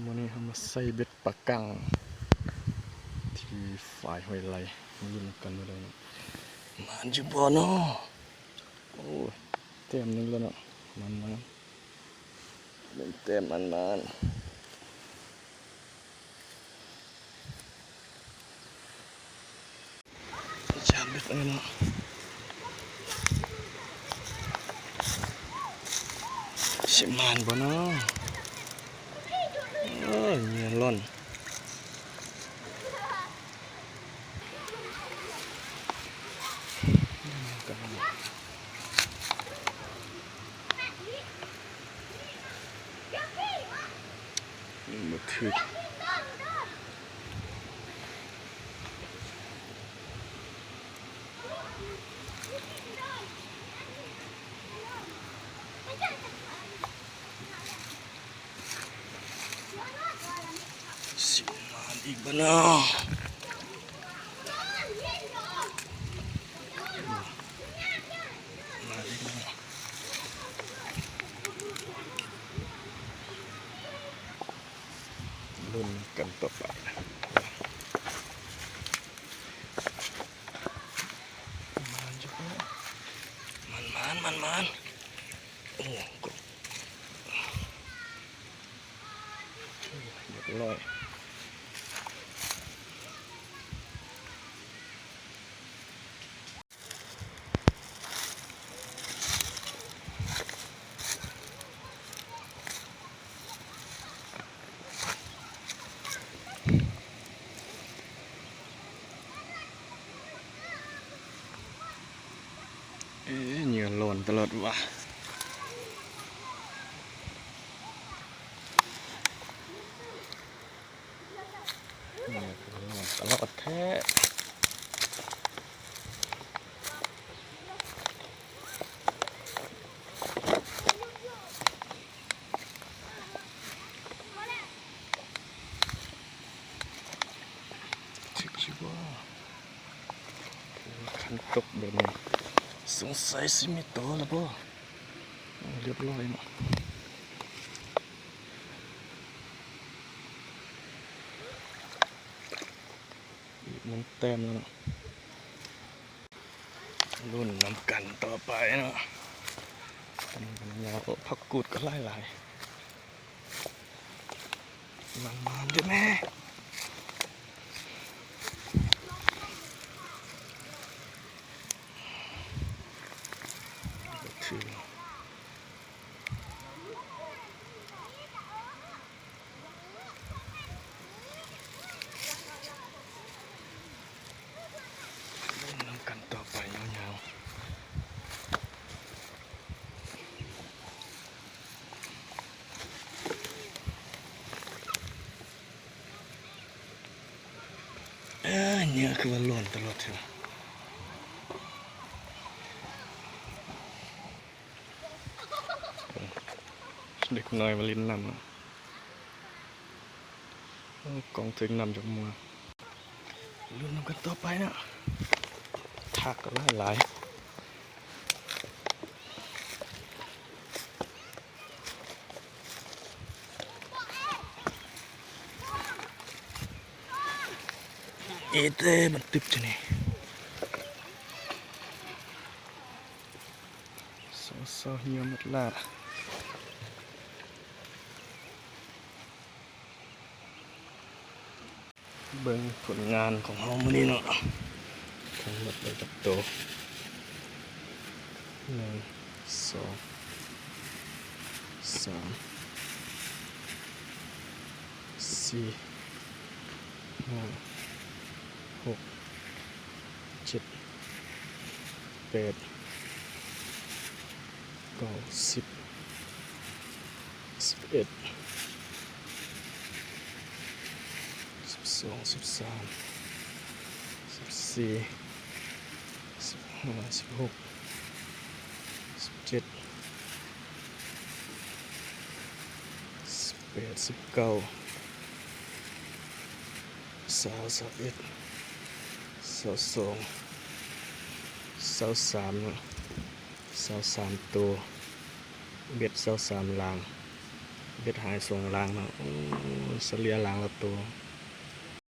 ມື້ນີ້ເຮົາມາໃສ່ເບັດປາກັງທີ່ຝາຍຫ້ວຍໄລ່ ມາລຸ້ນນຳກັນວ່າໄດ້ເນາະ ໝານຢູ່ບໍ່ເນາະ. ໂອ້ຍ ແຕ້ມໜຶ່ງແລ້ວເນາະ ໝານໆ ເປັນແຕ້ມໝານໆ. ຈາມເບັດເອີເນາະ ຊິໝານບໍ່ເນາະ? ໂອ້ຍ ເຫຍື່ອຫຼົ່ອນ ບໍ່ຖືກ. ຊິມາອີກບໍ່ເນາະ? ມາອີກແລ້ວເນາະ. ລຸ້ນກັນຕໍ່ໄປ ມານຢູ່ບໍ່? ມານໆ ມານໆ ໂອ້ ຮຽບຮ້ອຍ. ເອີ ເຫຍື່ອຫຼົ່ອນຕະຫຼອດວ່າ. ຕະຫຼອດແທ້. ຖືກຢູ່ບໍ່? ຄັນຕົກແບບນີ້ ສົງໄສຊິມີໂຕແລ້ວບໍ່? ຮຽບຮ້ອຍເນາະ. ອີກໜຶ່ງແຕ້ມແລ້ວເນາະ. ລຸ້ນນຳກັນຕໍ່ໄປເນາະ. ໂອ້ ຜັກກູດກໍຫຼາຍໆ. ມັນມາເດີ້ແມ່. ບໍ່ຖືກ. ນຳກັນຕໍ່ໄປຍາວໆ. ເອີ ເຫຍື່ອຄືວ່າຫຼອນຕະຫຼອດເທື່ອ. ເດັກນ້ອຍມາຫຼິ້ນນ້ຳເນາະ. ໂອ້ ກ້ອງຖືກນ້ຳຈາກມົວ. ລຸ້ນນຳກັນຕໍ່ໄປເນາະ. ທາກກໍຫຼາຍໆ. ເອເຕ ມັນຕຶບຈະນີ້. ຊໍ ຊໍ ເຫຍື່ອໝົດລະ. ເບິ່ງຜົນງານຂອງເຮົາມື້ນີ້ເນາະ ທັງໝົດໄດ້ຈັກໂຕ? ໜຶ່ງ ສອງ ສາມ ສີ່ ຫ້າ ຫົກ ເຈັດ ແປດ ເກົ້າ ສິບ ສິບເອັດ ສິບສອງ ສິບສາມ ສິບສີ່ ສິບຫ້າ ສິບຫົກ ສິບເຈັດ ສິບແປດ ສິບເກົ້າ ຊາວ ຊາວເອັດ ຊາວສອງ ຊາວສາມເນາະ ຊາວສາມໂຕ ເບັດຊາວສາມລາງ ເບັດຫາຍສອງລາງເນາະ. ໂອ້ຍ ສະເລ່ຍຫຼັງລະໂຕ.